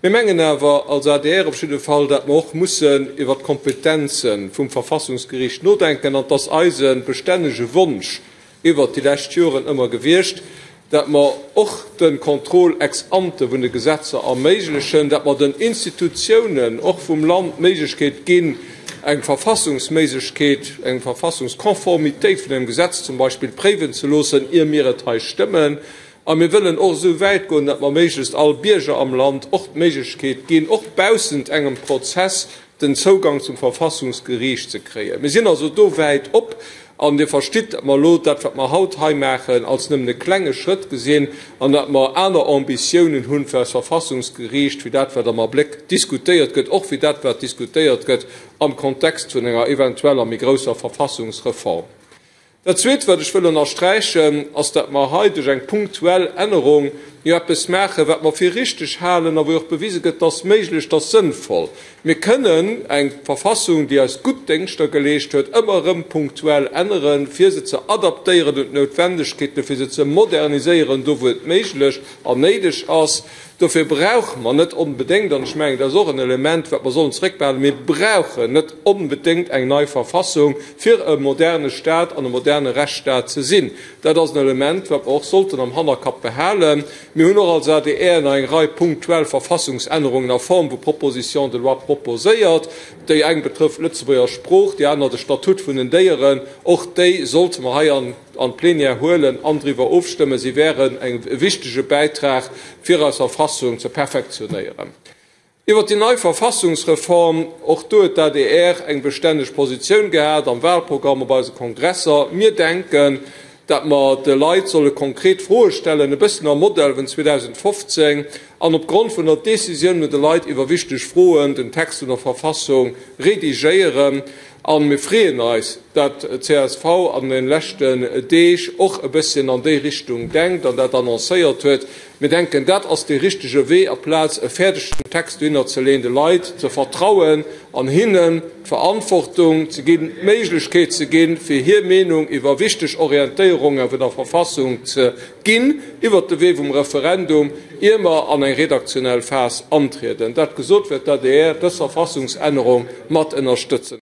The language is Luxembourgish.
Mir mengen awer als adr op jidde Fall, dat mer och mussen iwwert d'Kompetenze vum Verfassungsgeriicht nodenken, an 't ass eise bestännege Wonsch iwwert déi lescht Joren ëmmer gewiescht, dat mer och de Contrôle ex ante vun de Gesetzer erméiglechen, dat mer den Institutiounen och vum Land d'Méiglechkeet ginn, eng Verfassungsméisegkeet, eng Verfassungskonformitéit vun engem Gesetz zum Beispill préiwen ze loossen, ier mir et hei stëmmen. A mir wëllen och esou wäit goen, dat mer méiglechst all Bierger am Land och d'Méiglechkeet ginn, och baussent engem Prozess den Zougang zum Verfassungsgeriicht ze kréien. Mir sinn also do wäit op. An Dir verstitt, datt mer elo dat, wat mer haut hei maachen, als nëmmen e klenge Schrëtt gesinn an datt mer aner Ambitiounen hunn fir eist Verfassungsgeriicht wéi dat, wat am Abléck diskutéiert gëtt, och wéi dat, wat diskutéiert gëtt am Kontext vun enger eventueller méi grousser Verfassungsreform. Dat Zweet, wat ech wëll ënnersträichen, ass, datt mer hei duerch eng punktuell Ännerung jo eppes maachen, wat mer fir richtig halen a wou och bewise gëtt, dass méiglech, dass sënnvoll. Mir kënnen eng Verfassung, déi eis gutt Déngschter geleescht huet, ëmmer erëm punktuell änneren, fir se ze adaptéieren un d'Noutwendegkeeten, fir se ze moderniséieren, do wou et méiglech an néideg ass. Dofir brauche mer net onbedéngt, an ech mengen, dat ass och en Element, wat mer sollen zréckbehalen, mir brauchen net onbedéngt eng nei Verfassung, fir e moderne Stat an e moderne Rechtsstaat ze sinn. Dat ass en Element, wat mer och sollten am Hannerkapp behalen. Mir hunn och als adr nach eng Rei punktuell Verfassungsännerungen a Form vu Propositions de loi proposéiert. Déi eng betrëfft d'Lëtzebuerger Sprooch, déi aner de Statut vun den Déieren. Och déi sollte mer hei an an d'Plenière huelen an driwwer ofstëmmen. Si wären e wichtege Bäitrag, fir eis Verfassung ze perfektionéieren. Iwwert déi nei Verfassungsreform, och do huet d'ADR eng bestänneg Positioun gehat am Wahlprogramm, op eise Kongresser. Mir denken, dat mer de Leit solle konkret Froe stellen, e bëssen am Modell vun 2015, an opgrond vun der Décisioun vun de Leit iwwer wichteg Froen den Text vun der Verfassung redigéieren. A mir freeën eis, dat csv an de leschten Deeg och e bësschen an déi Richtung denkt an dat annoncéiert huet. Mir denken, dat ass dee richtege Wee, aplaz e fäerdegen Text dohinner ze leeën, de Leit ze vertrauen an hinnen d'Verantwortung ze ginn, d'Méiglechkeet ze ginn, fir hir Meenung iwwer wichteg Orientéierunge vun der Verfassung ze ginn, iwwert de Wee vum Referendum, ier mer an eng redaktionell Phas antrieden. Dat gesot, wäert d'ADR dës Verfassungsännerung mat ënnerstëtzen.